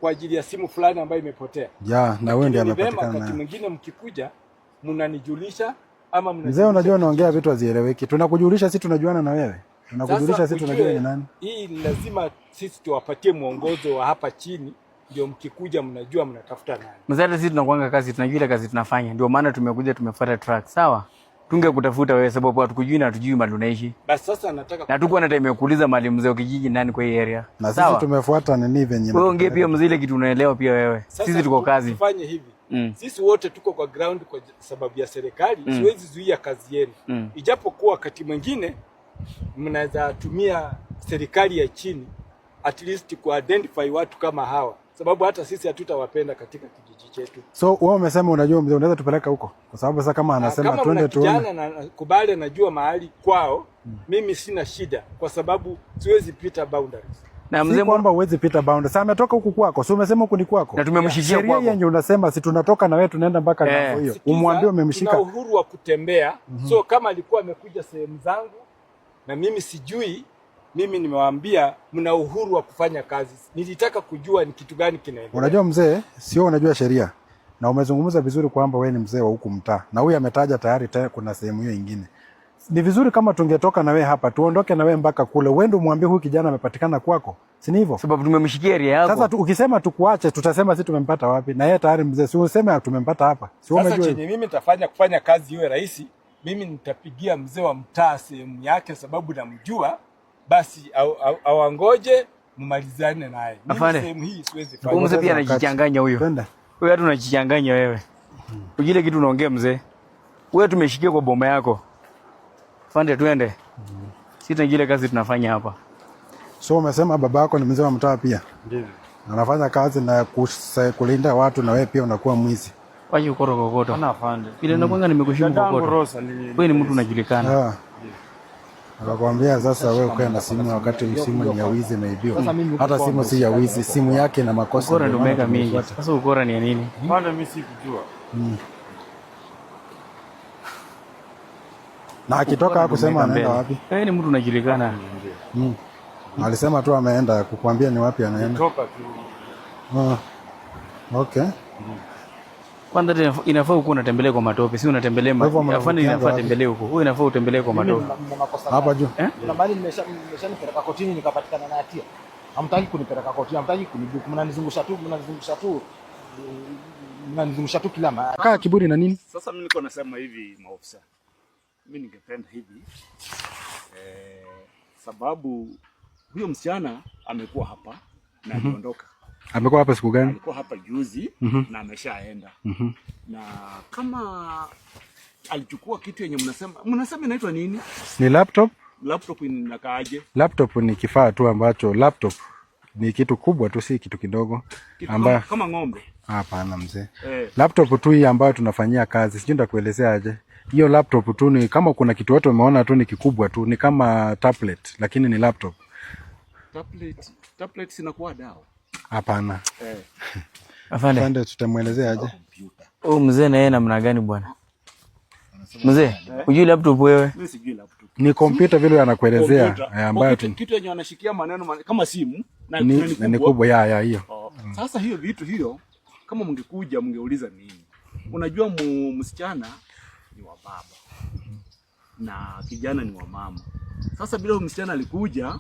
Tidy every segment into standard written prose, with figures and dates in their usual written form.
kwa ajili ya simu fulani ambayo imepotea. Ya, na wewe ndiye Ni vema amepatikana wakati nayo. mwingine mkikuja mnanijulisha ama Mzee, mnajulisha unajua unaongea vitu hazieleweki. Tunakujulisha sisi tunajuana na wewe. Tunakujulisha Sasa sisi tunajua ujue, ni nani. hii ni lazima sisi tuwapatie mwongozo wa hapa chini, ndio mkikuja mnajua mnatafuta nani. Mzee, hata sisi tunakuanga kazi, tunajua ile kazi tunafanya. Ndio maana tumekuja tumefuata track, sawa? Tungekutafuta wewe sababu hatukujui na hatujui mahali unaishi. Basi sasa nataka Na tukuwa na time ya kuuliza mahali mzee wa kijiji nani kwa hii area. Na sisi Sawa? tumefuata nini venye. Wewe ongee pia mzee ile kitu unaelewa pia wewe. Sasa Sisi tuko kazi. Tufanye hivi. Sisi wote tuko kwa ground kwa sababu ya serikali. Siwezi zuia kazi yenu. Ijapokuwa wakati mwingine mnaweza tumia serikali ya chini at least ku identify watu kama hawa, sababu hata sisi hatutawapenda katika kijiji chetu. So wewe umesema unajua mzee, unaweza tupeleka huko. Kwa sababu sasa kama anasema Kama twende mna tuone. kijana na kubali anajua mahali kwao, mimi sina shida, kwa sababu siwezi pita boundaries. Na Si mzee kwamba huwezi pita boundary. Sasa ametoka huku kwako. Si umesema huku ni kwako. Na tumemshikia Sheria kwako. yenye unasema si tunatoka na wewe tunaenda mpaka ng'ambo hiyo. Sikiza, Umwambie umemshika. Tuna uhuru wa kutembea. So kama alikuwa amekuja sehemu zangu na mimi sijui, mimi nimewaambia mna uhuru wa kufanya kazi. Nilitaka kujua ni kitu gani kinaendelea. Unajua mzee, sio unajua sheria. Na umezungumza vizuri kwamba wewe ni mzee wa huku mtaa. Na huyu ametaja tayari tayari kuna sehemu hiyo ingine. Ni vizuri kama tungetoka na wewe hapa, tuondoke na wewe mpaka kule. Uende umwambie huyu kijana amepatikana kwako. Si ni hivyo? Sababu tumemshikia area yako. Sasa ukisema tukuache, tutasema sisi tumempata wapi? Na yeye tayari mzee, si useme tumempata hapa. Si wewe Sasa umejua chenye mimi nitafanya kufanya kazi iwe rahisi, mimi nitapigia mzee wa mtaa sehemu yake, sababu namjua, basi awangoje mmalizane naye. Mimi Afande. sehemu hii siwezi Huyu fanya. mzee pia Wakati. anajichanganya huyo. Twende. Wewe hata unajichanganya wewe. Ujile kitu unaongea mzee. Wewe tumeshikia kwa boma yako. Fande twende. Sisi tunajua kazi tunafanya hapa. So umesema baba yako ni mzee wa mtaa pia. Ndivyo. Anafanya kazi na kulinda watu na wewe pia unakuwa mwizi. Wacha ukoro kokoto. Ana afande. Vile nakwanga nimekuheshimu Dadangu kokoto. Rosa ni Wewe ni mtu unajulikana. Ah. Akakwambia sasa wewe ukae na simu wakati simu ni ya wizi imeibiwa. Hata simu si ya wizi, simu yake na makosa. Ukora ndio ndio maana umeweka mingi. tumeifuata. Sasa ukora ni ya nini? Afande, mimi sikujua. Na akitoka hakusema anaenda wapi. Wewe ni mtu unajulikana. Alisema tu ameenda kukuambia ni wapi anaenda. Toka tu. Ah. Okay. Kwanza tena inafaa ukuwa unatembelea kwa matope, si unatembelea Kwa hivyo afande, mnavutianga inafaa wapi? tembelee huko. Wewe inafaa utembelee kwa Mimi matope. mna makosa Hapa gani? juu. Eh? Kuna mahali nimeshanipeleka kotini nikapatikana na hatia. Hamtaki kunipeleka kotini, hamtaki kunibook, mnanizungusha tu, mnanizungusha tu. Mnanizungusha tu kila mahali. Kaa kiburi na nini? Sasa mimi niko nasema hivi maofisa, mimi ningependa hivi sababu huyo msichana amekuwa hapa na aliondoka. Amekuwa hapa siku gani? Alikuwa hapa juzi na ameshaenda. Na kama alichukua kitu yenye mnasema inaitwa nini? Ni laptop. Laptop inakaaje? Laptop ni kifaa tu ambacho laptop ni kitu kubwa tu, si kitu kidogo. Kitu Ambayo kama ng'ombe. Hapana mzee. Eh. Laptop tu hii ambayo tunafanyia kazi, sijui nitakuelezea aje. Hiyo laptop tu ni kama kuna kitu watu wameona tu ni kikubwa tu, ni kama tablet lakini ni laptop. Tablet zinakuwa dawa. Hapana. Eh. Afande. Afande, tutamwelezea aje? Huyu mzee na yeye namna gani bwana? Mzee, hujui laptop wewe? Mimi sijui laptop. Ni kompyuta vile anakuelezea Kompyuta. ambayo Kitu yenye wanashikia maneno kama simu na ni kubwa ya hiyo. Oh. Sasa hiyo vitu hiyo kama mngekuja mngeuliza nini? Unajua msichana ni wa baba na kijana ni wa mama. Sasa bila huyu msichana alikuja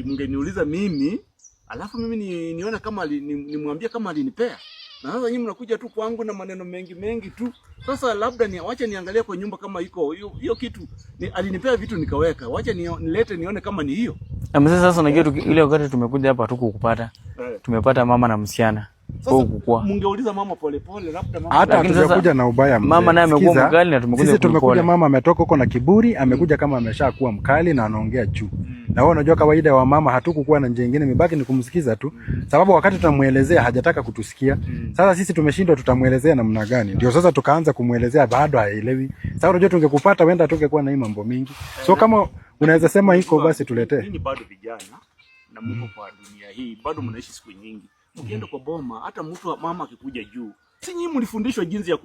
mngeniuliza mimi, alafu mimi nione kama nimwambie kama alinipea. Na sasa nyinyi mnakuja tu kwangu na maneno mengi mengi tu. Sasa labda ni wacha niangalie kwa nyumba kama iko hiyo kitu alinipea vitu nikaweka. Wacha nilete nione kama ni hiyo. Na mzee, sasa unajua ile wakati tumekuja hapa hatukukupata. Eh. Tumepata mama na msichana. Sasa Wewe kukua. mngeuliza mama polepole, labda mama Hata Lakini sasa, hatujakuja na ubaya mzee. mama naye amekuwa Sikiza, mkali na tumekuja sisi tumekuja, polepole. mama ametoka huko na kiburi, amekuja kama ameshakuwa mkali na anaongea juu. Na wewe unajua kawaida wa mama, hatukukuwa na njia nyingine, imebaki ni kumsikiza tu, sababu wakati tunamuelezea hajataka kutusikia. Sasa sisi tumeshindwa, tutamuelezea namna gani? Ndio sasa tukaanza kumuelezea, bado haelewi. Sasa unajua tungekupata, wenda tungekuwa na hii mambo mingi. So kama unaweza sema iko basi, tuletee. Ninyi bado vijana na mko kwa dunia hii, bado mnaishi siku nyingi. Mkienda kwa boma, hata mtu mama akikuja juu, si nyinyi mlifundishwa jinsi ya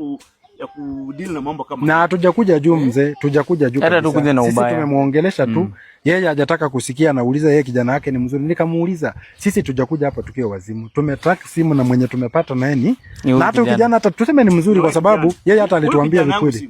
ya kudeal na mambo kama Na hatujakuja juu, mzee, tujakuja juu Hata kabisa. tukuja na Sisi ubaya. tumemuongelesha tu, yeye hajataka kusikia, anauliza yeye kijana wake ni mzuri. Nikamuuliza, sisi tujakuja hapa tukiwa wazimu, tumetrack simu na mwenye tumepata naye ni Ni huyu na hata kijana. kijana hata tuseme ni mzuri, kwa sababu Kijana. yeye hata Huyu alituambia kijana yangu vizuri. si